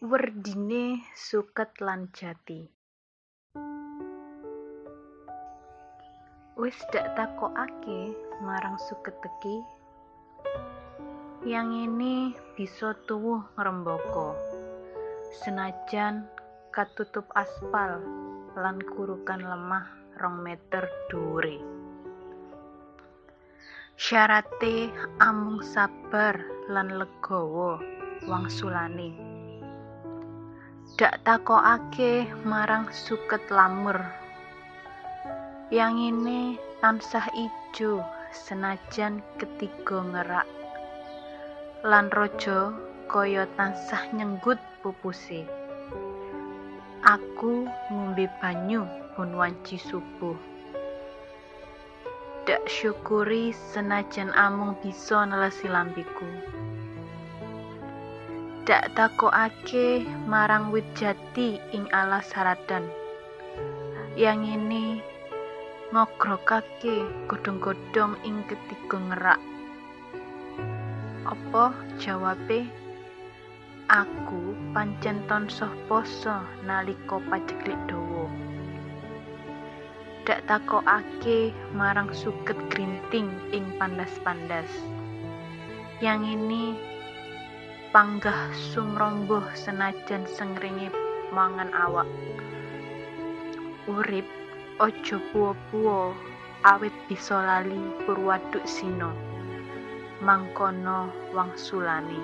Werdine suket lan jati. Wis dak takokake marang suket teki. Yang ini bisa tuwuh ngrembaka senajan katutup aspal lan kurukan lemah 2 meter dhuwure. Syarate amung sabar lan legawa wangsulane. Dak takokake marang suket lamur. Yang ini tansah ijo senajan ketiga ngerak. Lan raja kaya tansah nyenggut pupuse. Aku ngombe banyu bun wanci subuh. Dak syukuri senajan amung bisa nelesi lambeku. Dak takokake marang wit jati ing alas haradan. Yang ini ngogrokake godhong-godhong ing ketiga ngerak. Apa jawabe? Aku pancen tansah poso nalika paceklik dawa. Dak takokake marang suket grinting ing pandas-pandas. Yang ini panggah sumrambah senajan srengenge mangan awak. Urip aja puwa-puwa awit bisa lali purwaduksina. Mangkono wangsulane.